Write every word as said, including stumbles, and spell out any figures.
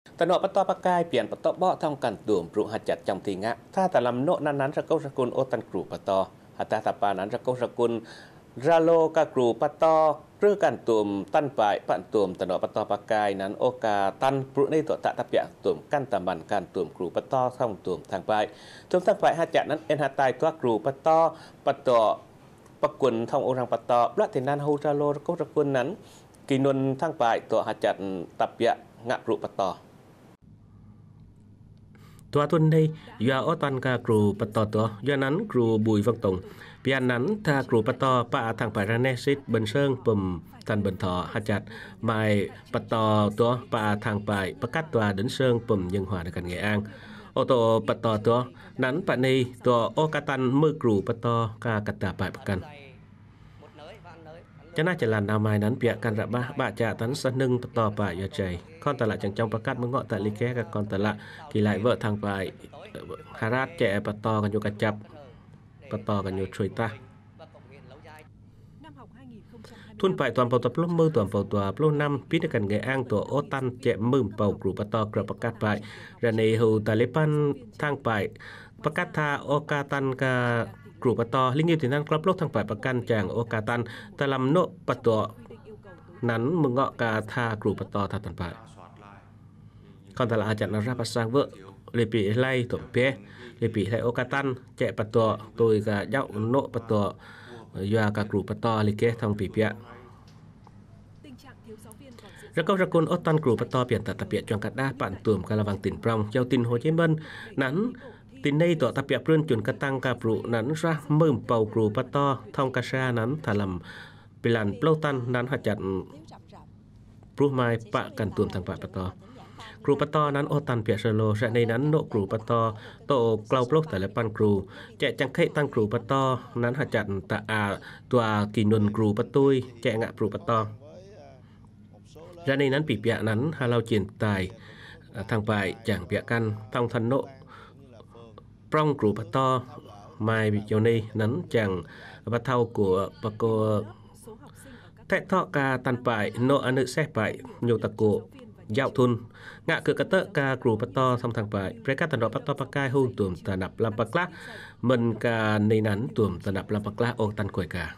Tơnŏ pơtô pơkai pian pơtô ƀô̆ thŏng kan tuôm brŭ hơchăt chong ti ngă. Tha tơlăm nô̆ anăn anăn rơkâo rơkun ôh tăn gru pơtô. Hơdah tơpă anăn rơkâo rơkun ralo kơ gru pơtô krư kan tuôm tăn pai păn tuôm tơnŏ pơtô pơkai anăn ôh kơ tăn brŭ anei dŏ tă tơbiă tuôm kăn tơmăn kan tuôm gru pơtô thŏng tuôm thăng pai. Tuôm thăng pai hơchăt anăn ên hơtai tuă gru pơtô pơtô pơkŭn thŏng ôh răng pơtô. Ƀlă ti anăn hŭ ralo rơkâo rơkun anăn kơnŭn thăng pai dŏ hơchăt tơbiă ngă brŭ pơtô. Dua thŭn anei, yua ôh tăn kơ gru pơtô dŏ, yua anăn gru Bùi Văn Tùng. Pian anăn tha gru pơtô pă thăng pai ră anei sĭt Bình Sơn pŭm tăn Bình Thọ hơchăt mai pơtô dŏ pă thăng pai pơkăt dua Đến Sơn pŭm Nhân Hòa nao kăn Nghệ An. Ô tô pơtô dŏ anăn pă anei dŏ ôh kơ tăn mơ̆ gru pơtô kơ kơdah pai pơkăn. Čơnah čơlan nao mai anăn biă kăn ră ƀah ƀă čă tăn sa hnơ̆ng pơtô pai yua čei. Khŏn tơlă čang čang pơkăt mơ̆ng ngŏ tă Ly Keh kơ khŏn tơlă Ki Lai Wơ̆ thăng pai Hơrat čĕ pơtô kơ ñu kơjăp, pơtô kơ ñu čuê tah. Thŭn pai dua êbâo dua pluh mơ̆ng dua êbâo dua pluh năm, pin kăn Nghệ An dŏ ôh tăn čĕ mơ̆ng pâu gru pơtô krăp pơkăt pai. Ră anei hŭ ta lĕ păn thăng pai pơkăt tha ôh kơ tăn kơ gru pơtô, ling yơh ti anăn klŏp pluh thăng pai pơkăn čang ôh kơ tăn tơlăm nô̆ pơtô anăn mơ̆ng ngŏ kơ tha gru pơtô tha tăn pai. Khŏn tơlă hơchăt anăn ră pă sang wơ̆, lĕ pi hlei tŏm pĕ, lĕ pi hlei ôh kơ tăn, čĕ pơtô, tui kơ jao nô̆ pơtô, yua kơ gru pơtô Ly Keh thŏng pi biă. Rơkâo rơkun ôh tăn gru pơtô pian tă tơbiă čuang kơđah păn tuôm kơ lŏ wang tin prŏng, jao tin Hồ Chí Minh, anăn, ti anei dŏ tơbiă prưn čun kơtang kơ brŭ anăn ră mơ̆ng pâu gru pơtô thŏng kơ sa anăn tha lăm pi lăn pluh tăn anăn hơchăt bruă mai pă kăn tuôm thăng pai pơtô. Gru pơtô anăn ôh tăn biă sơlô, ră anei anăn nô̆ gru pơtô, tô klâo pluh tơlĕ păn gru. Čĕ čang khĕ tăn gru pơtô, anăn hơchăt tă a dua kơnŭn gru pơtui, čĕ ngă brŭ pơtô. Ră anei anăn pi biă anăn, hlâo čin tai, thăng pai čang biă kăn, thŏng than nô̆ prŏng gru pơtô, mai yua anei anăn čang pơthâo kơ pơkô tĕ thŏ kơ tăn pai, nô̆ anăn sĕh pai, ñu tơkô, jao thŭn. Ngă kơ kơtơ̆ kơ gru pơtô thŏng thăng pai. Brei kơ tơnŏ pơtô pơkai hŭ tuôm tơnap lăm pơklah. Mơ̆n kơ anei anăn tuôm tơnap lăm pơklah ôh tăn kuai ka.